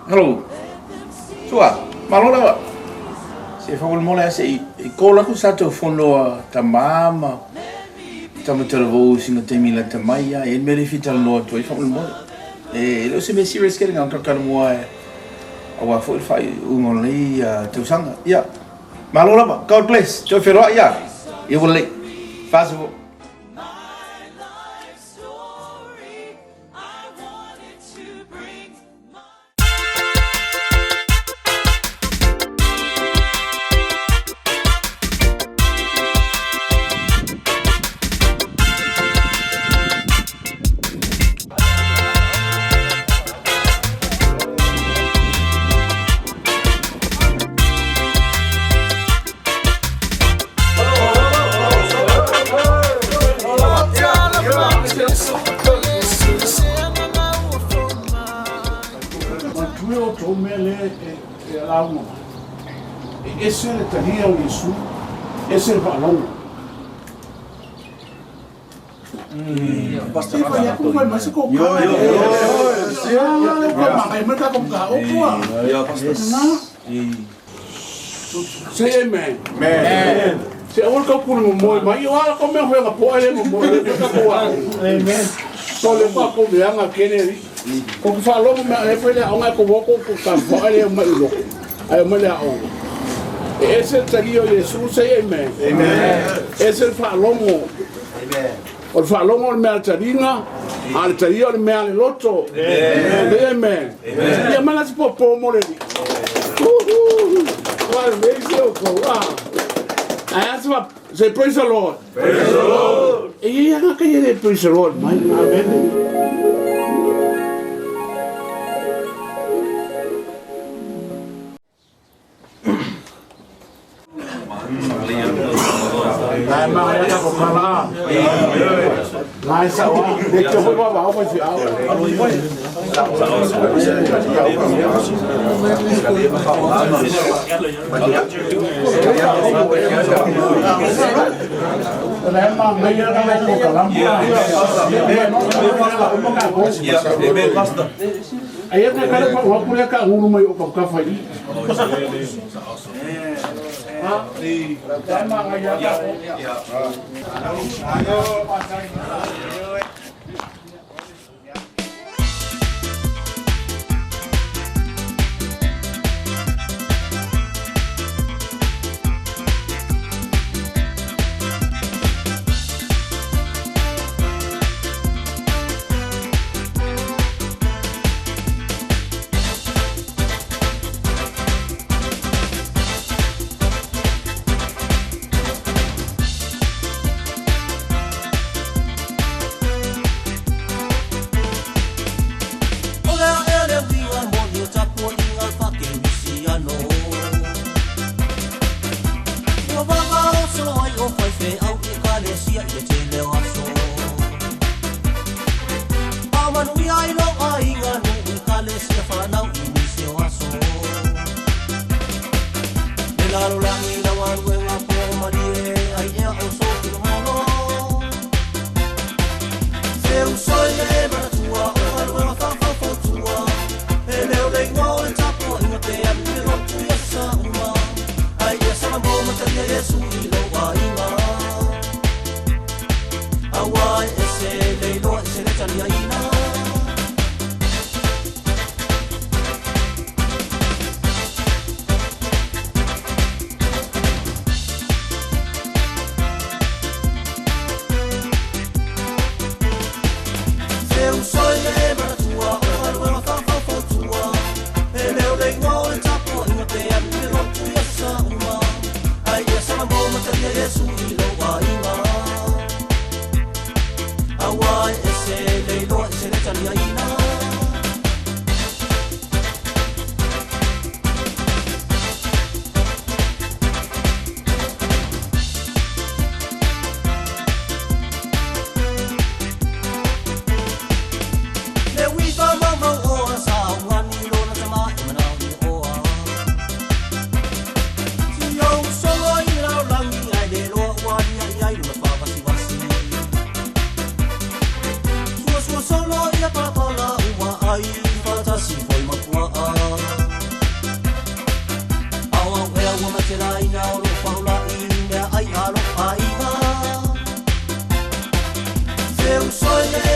Hello. Sua, malo lava. Se faamolemole lava se i call aku sa tou fono a tama ma tama talavou i sina taimi lata mai a e i ai le mea lea e fia talanoa atu ai faamolemole. E le o se mea serious tele na ona talatalanoa aua foi le faaiuga o lenei tausaga. Ia, malo lava. God bless. Toe feiloai ia. Ia ua lelei. Faasoa. Manatua outou mea lea e lauga mai. E ese le talia o Iesu, ese le faalogo. Say amen. Amen. Se aua le taupule momoe mai, o a ko mea whenga poa le momoe, le ka ko a. Amen. So le pa ko mea nga kene ri. Ko ku whaalogo mea e whaile a onga e ko woko ko ka whaele e mai uloko. Ai o mai le aoga. E ese le talia o Iesu, say amen. Amen. Ese le faalogo. Amen. O le faalogo o le mea a le taliga, a le talia o le mea a le loto. Amen. Say amen. Amen. Ia mai la se popo mo le alii. Uhu. Wa le se o ko. Ah. Ai asa say praise the Lord. Praise the Lord. E ia nga ka ia praise the Lord mai. Amen. Aia ka kala pa wa pule ka ngulu mai o ka ka fai. Sole!